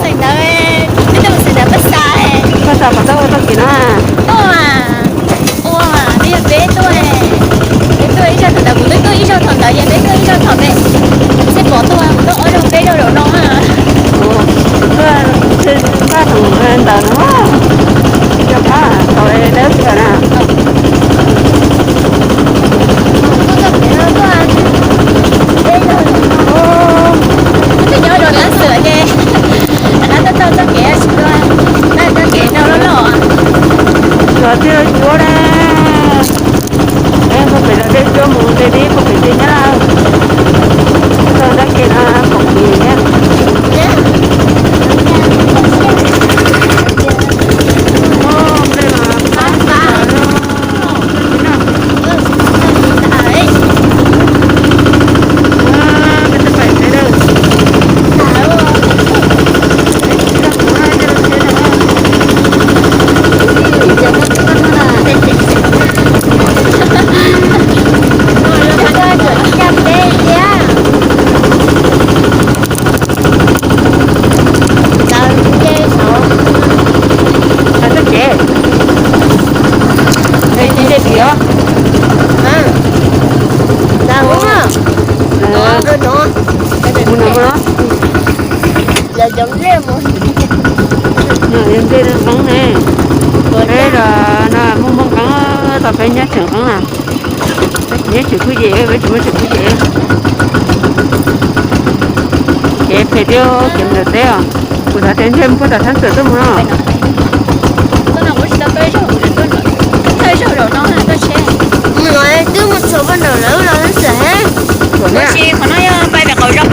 Xeem ntawd, peb tuaj xeem ntawd pab xa, pab xa pom tau tau kev no. Tuaj, ua, peb yog peb tuaj, peb tuaj ib zaug thaum ntawd, kuv twb tuaj ib zaug thaum ntawd, yog peb tuaj ib zaug thaum peb, xeb pom tuaj, kuv tuaj ob zaug peb zaug zaum no. Tuaj, pab thaum ntawd no, cov pab thaum dawb tsis na. Twb nyob rau Tab Xwm ces, a, tab tau txoj kev tsis tuaj, tab txoj kev no loj loj. Los twb yuav cuab na. Peb puag pem los dej cuab mus deb deb puag pem tej nyab laj. Txog nrab ke no pom kev thiab. Hais txoj kev, es tsis nce tim os. Mus no, mus no. Yog nplej nqeeb ne. Peb los no muaj muaj nqeeb, tau peb nyob tseem nqeeb na. Peb tsis nyob tseem kuj yem, peb tsis muaj tseem kuj yem. Kev phem thiab kev mus nram teb os. Kuv xav tias ntshe mus puag tom Thab Xwm tuaj mus no. Twb mus tshua puag nram lawv los Thab Xwm he. Tab sis qhov no yog pais pem qaum zos.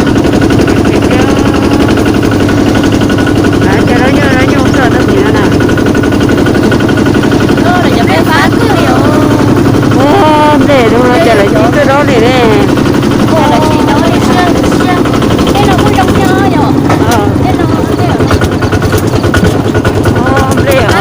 Ces lawv nyuj lawv nyuj txog tau tim no na. Ua nplej no ces lawv tsis tuaj dob li ne. Nplej os.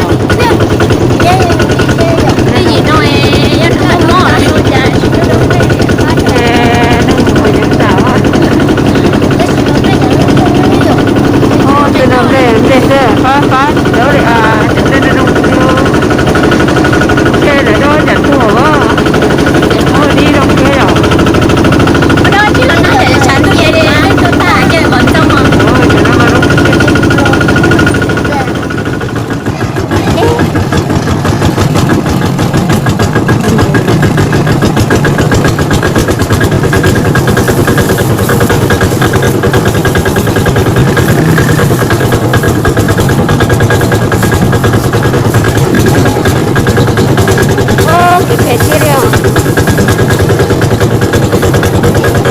Phem thiab li os.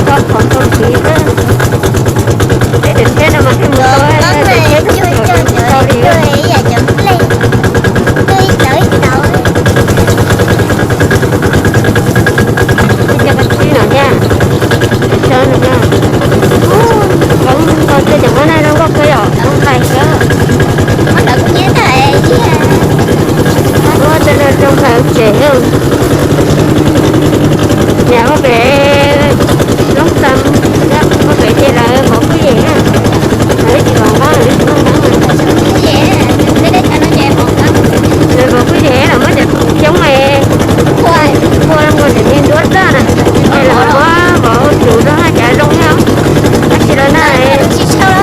Tau qhov tau txiv xwb. Peb cov tsheb no mas thiaj mus tau, cov tsheb tau tau li. Cov tsheb no thiab, cov no, ub, cov no cov muab no zoo nkauj kawg yom, zoo nqaim xwb. Ua tej no zoo nqaim tsev. Niam ua pem loob xas, ua pem ces lawv pov kuj yem na, lawv tsis pom nqab, lawv tsis muaj nqab. Lawv pov kuj yem los muab cov xyoob es, ua ua cov me ntuab txaj na, es los muab pov tsuv rau haj cav zoo thiab. Tab sis lawv na, tsis tshua,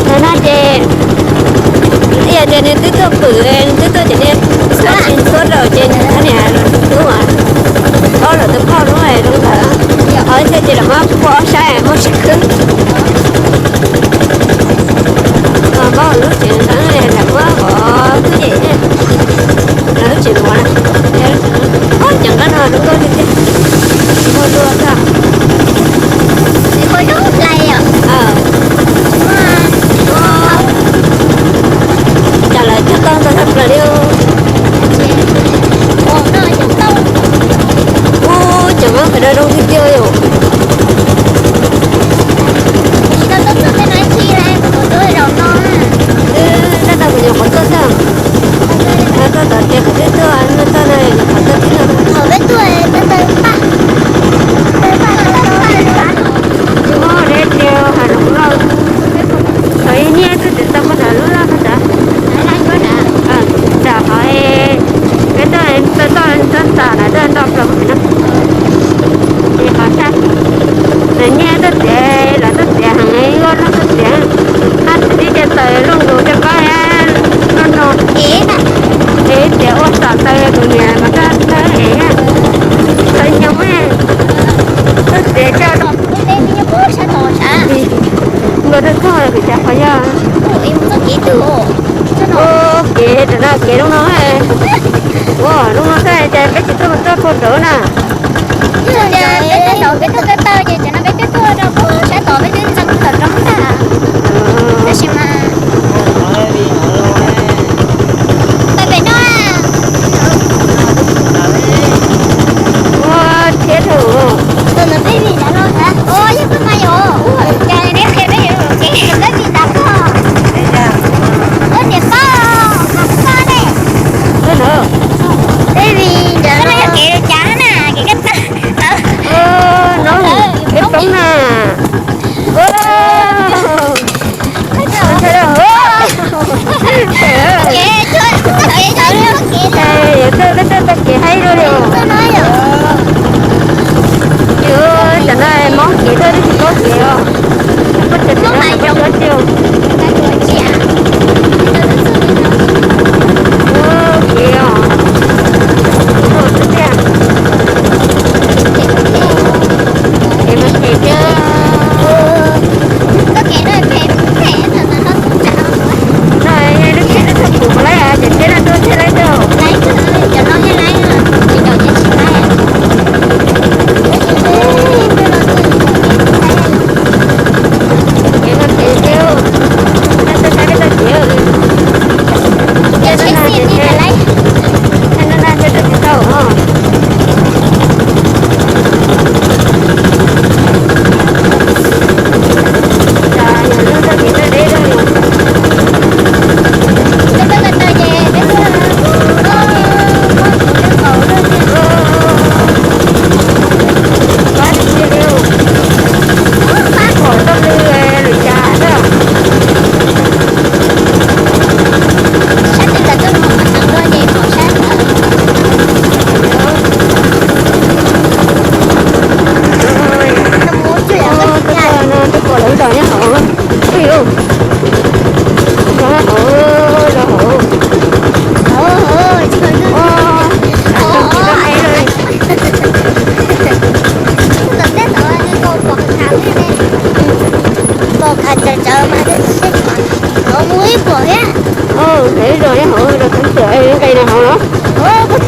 lawv na ces ib yam tias nws twb tuaj pwm, nws twb tuaj ces nws txhuab tsis ntxhuab rau ces nws niam los tus tub, ob lawm tus phauj lub zoo ntawd, qhov thiaj ces los muab pua ob sab muab sib khwb. Npauj lub tsev ntxeev lam muab qhov kuj yem, lawv lub tsev mov na, ob cov nqab no zoo nkauj tiag tiag, muaj dua tag. Cas lawv cog tau ntau tshaj plaws li. Ub, cov mab pem no zoo tiag tiag yom. Twb tau kuv nyuam qhuav tuaj tag. Tuaj tom tias kuv twb tuaj, tuaj no nyuam qhuav tuaj tib no. Muaj deb tiag, hav zoov loj. Thaum ib nyiaj twb tsis tau muaj nram lub loj no ntag. Nram qhov peb tuaj txog txog tam na tuaj nto plaws pem no. Ces qhov tshaj, lawv nyiaj tuaj txiav, lawv tuaj txiav heev, ib ob leeg tuaj txiav. Hab txiv tib ce taws luaj nkaus coj pab no no. Es txiav ua tom taws tus niam mas koj txhawb es txhawb nyob, tuaj txiav coj nkaus rau txog kuv cas qhov yog ua kev rau no kev zoo no. Ua zoo no xwb ces peb tsis tuaj mus tuaj puag nraud na. Peb tuaj tau ces tam no peb twb tuaj rau puag sab tod, peb twb ntxeev tawm roob ntag. Tab sis mas tawm pem no. Ua thiab thaum no peb vim nrad no, yog peb mas yog cas neb qhia peb yuav los ces peb vim nrad ko. Ua niam pog, pog ne, peb vim nrad no yog kev cas na, kev kaj tag. No peb poob na. Yuav tuaj peb tuaj tau kev haib luaj li. Yus cov no mob kev tuaj twb tsis paub kev os. Koj cov no koj cov tsiaj. Kev os. Kev mas phem tiag. No yog lub tsheb no txog kuv puas laib, cov tsheb no tuaj thiaj laib tau. Kev no phem tiag, no tuaj saib peb txoj kev. Tej no na ces tej no na ces tuaj tsis tau os. Cas yog lub txoj kev deb deb li. Pom tau lwm cas xwb. Twb pom lawv zos nyob hauv. Ui, zos hauv, zos hauv. Pom khav tsawv tsawv mas, mus ib puas thiab. Zos nyob hauv, zos Xeev Tuam, nqe no hauv los.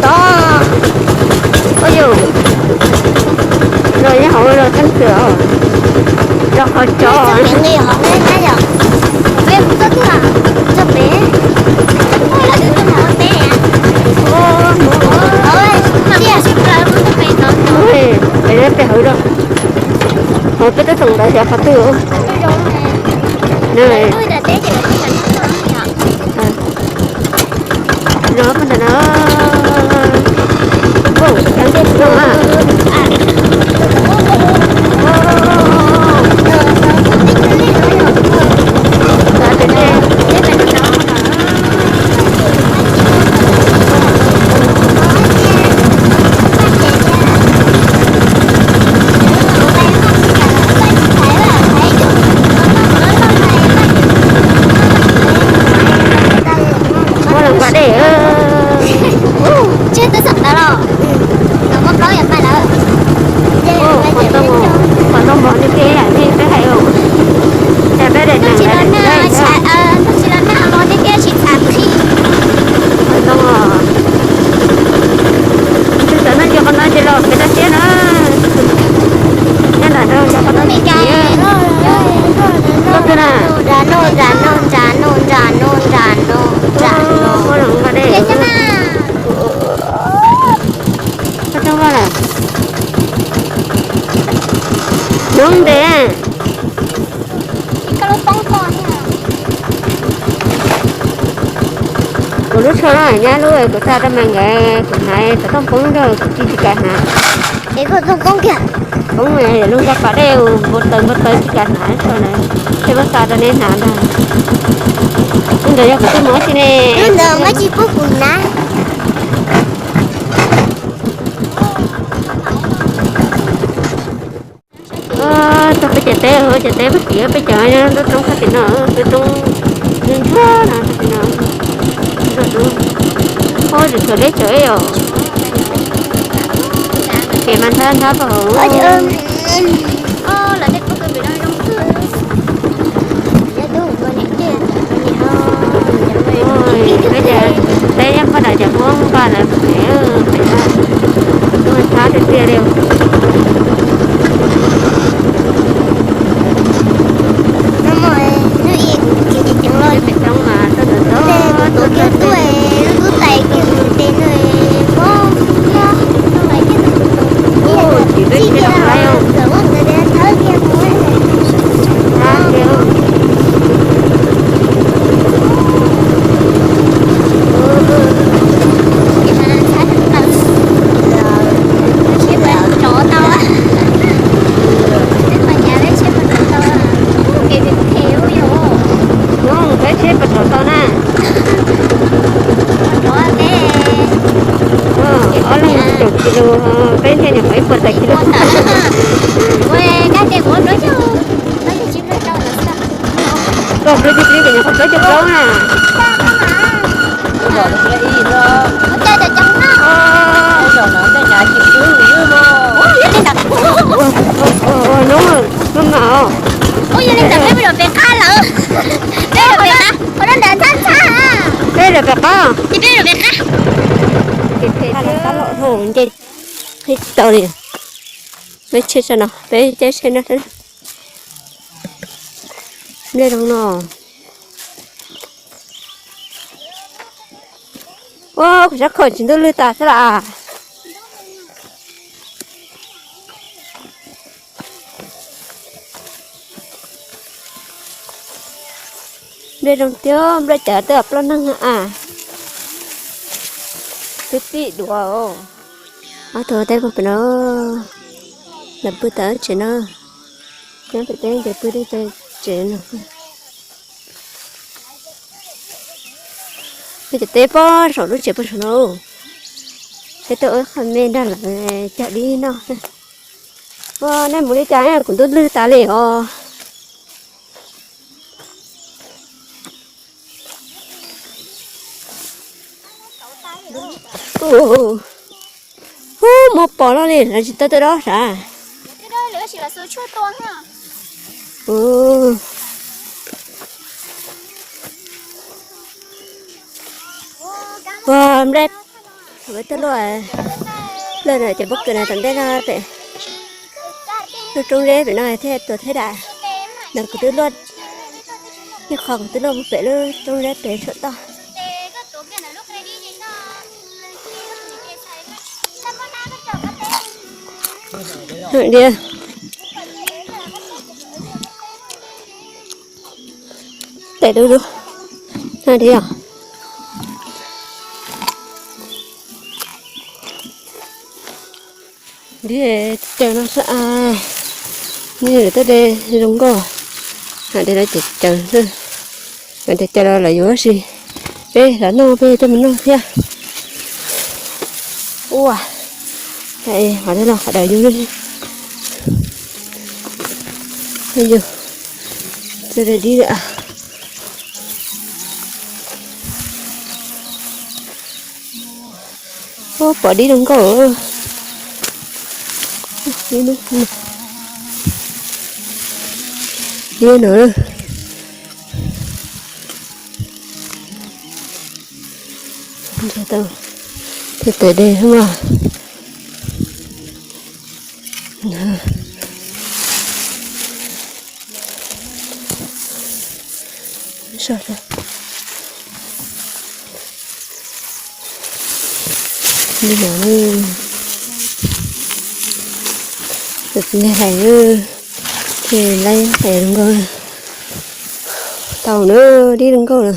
Rau qhov cov peb hawv rau hov peb twb tau ntawd xyov qhov twg. No pab ntawm no. Cov ntej no. Muaj los nqa dej. Tseg twb xam ntawd los. Los muaj plaub yog pab lawm. Qhov ntoo, qhov ntoo npog li peb, nej peb hais os. Cas peb daim neeg tsis los nag, tsis los nag los nej peb tsis tham qhib. Qhov ntoo os. Tsis txawm noj nco qhov no ces los kev daj siab na. Nyob nram no nco qhov no. Koj twg na? Nram no, nram no, nram no, nram no, nram no, nram no. Koj coob lawm. Nyob ntev. Kuv lub tsho no nyab lub kuv xa rau me nkawd, kuv hnav xov tooj poob rau kuv tsis tsis kam hnav. Es koj xov tooj poob kiag. Poob lub nqa pas dej npau taws npau taws tsis kam hnav tsho na. Thiaj muab xa rau neb hnav ntag. Lub ntawd yog kuv twb muab tsis ne. Lub ntawd muab tsis pub kuv hnav. Txog peb cov teb, cov teb puag tim peb cov nyob roob sab tim no, peb roob ntsuag ntsuag no sab tim no. Ntsuag dub. Ua tsis tshua deb tsawv os. Kev mas nthab nthab pab hauv. Peb cov teb nyob pab nram cov Hmoob npaj ntawd pem, pem no. Ntsuag ntshab tiag tiag li. Pem roob mas tuaj ntawm no, tuaj ntawm no. Tsis peb tsis los laib os. Nthab tiag. Peb tsheb puas rov tau na? Ob leeg caum kis lus, peb thiaj nyuam qhuav ib puas tawm kis lus. Koj hlub tib hlub ces nyuam qhuav plaub caug plaub na. Hnub no, hnub no. Peb los pem qab. Peb los pem qab. Nce qhib tau li. Peb tsheb tso no, peb caij tsheb no. Nplej zoo no. Ua kuv sab khom tsis ntuj lwg tas xwb las. Nplej zoo tiag, nplej cawv twb ploj neeg a. Twb pib duav. Ob tug teb puag pem no, lawv pw tau tsev no. Nyob pem teb ces pw tau tsev no. Peb cov teb pob saum lub tsev puag saum no. Peb tuaj ua qho me nrog lawv cog dib noj. Ua nej mus li cas, kuv ntuj lwg tas li os. Ub, muaj pos loj li, lawv tsis tau tuaj dob sav. Ua nplej, peb tuaj luaj, luaj na cov pob kws na tom ntej no pem. Roob zeb pem no thiaj tuag thiab dam. Ntawd kuv twb luaj, ib qho kuv twb luaj mus pem lub roob zeb pem saum toj. Diav. Tes dub dub. Diav, caws no sab a, nws tej de zoo nkauj, hais tias lawv ces caws xwb, hais tias caws los lawv yuav si, peb hlawv noj peb coj mus noj thiab. Ua, qhov no qhov daws yug, yug, dib lawm. Ua, pom dib zoo nkauj. Dib no. Tej tes dej mas. Li no, li hais, ces laib hais zoo nkauj. Tau na, dib zoo nkauj na.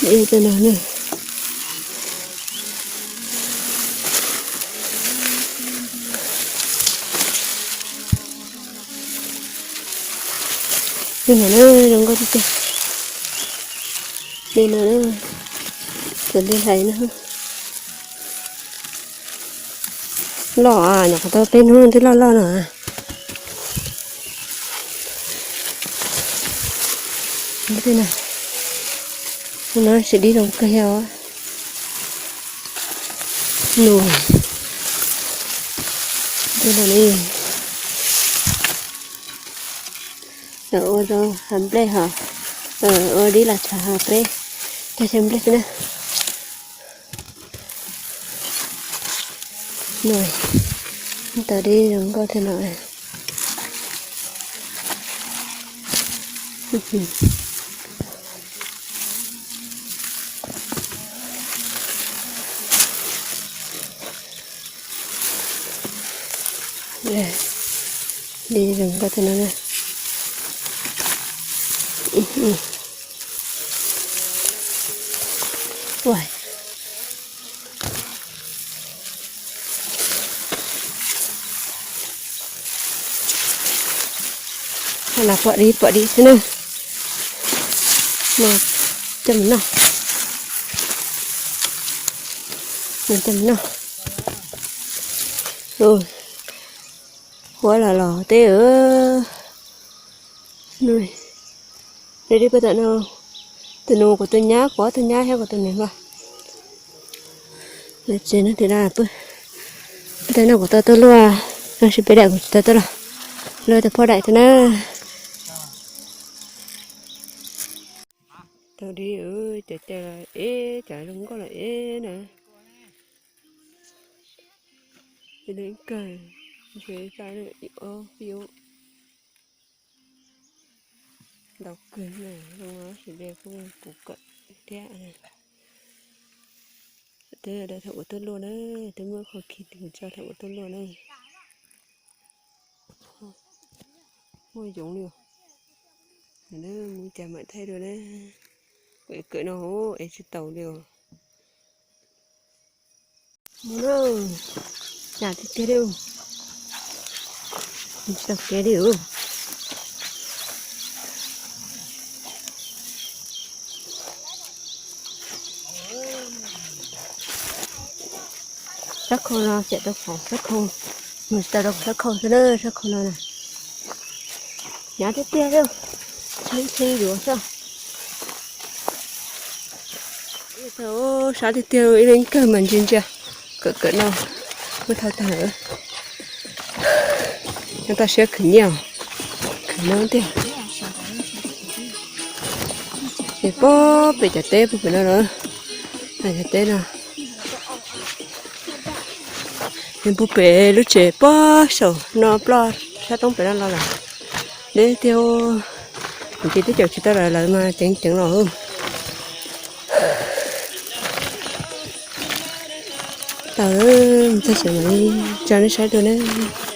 Dib tej no na. Li no na, zoo nkauj tiag tiag. Li no na, cov li hlais no. Loj, nyuam qhuav tau peb hnub twb loj loj no. No, no tsis dib zoo kawg thiab. Nus, no li, lawv ua rau hav nplej hos, ua dib los tshav hos peb cog xyaw nplej xwb na. No, tau dib zoo nkauj thiab no. Dib zoo nkauj thiab no na. Ua, no pom dib pom dib xwb na. No, coj mus noj. No coj mus noj. Huab los los teb. Dib pem tom no, tus nus kuv tus nyab, kuv ob tug nyab thiab kuv tus niam hluas. Lawv tsev no tias pw. Pem tom no kuv tau tuaj luaj, tab sis peb daim kuv tsis tau tuaj los, luaj tus phauj daim xwb na. Tau dib, cov caws los ev, cov zoo nkauj los ev na. Ib leeg kawg, ntshe ib ob pib ub. Ntau kawg na, zoo no tab sis dej kuj puv kawm thiab. Twb yog thaum kuv tuaj luaj na, twb muaj qhov khi kuv tso thaum kuv tuaj luaj na. Muaj yoov li os. Mus cas mam thaij dua na. Kuv kawm no es tsis taus li os. Mus na, cas tiag tiag li, tsis tau kev li os. Sab khau no xyem tau qhov sab khau, mus tsis tau rau sab khau xwb na, sab khau no na. Hnyav tiag tiag li, tshee tshee yuav xwb. Sab tiag tiag, ib leeg kawg mas ntsia ntsia, kawm kawm no, muab thau tag lawm. Nyob toj siab khwv nyiaj, khwv noob tiag. Pob pem cov teb puag pem no los, cov teb no. Nws puag pem lub tsev pob saum no ploj sab roob pem no los lawm. Deb tiag, ces twb caum tsis tau lawm, lawv mas ceev ceev los. Tau, txog tsev mam li tso nej saib dua nawb.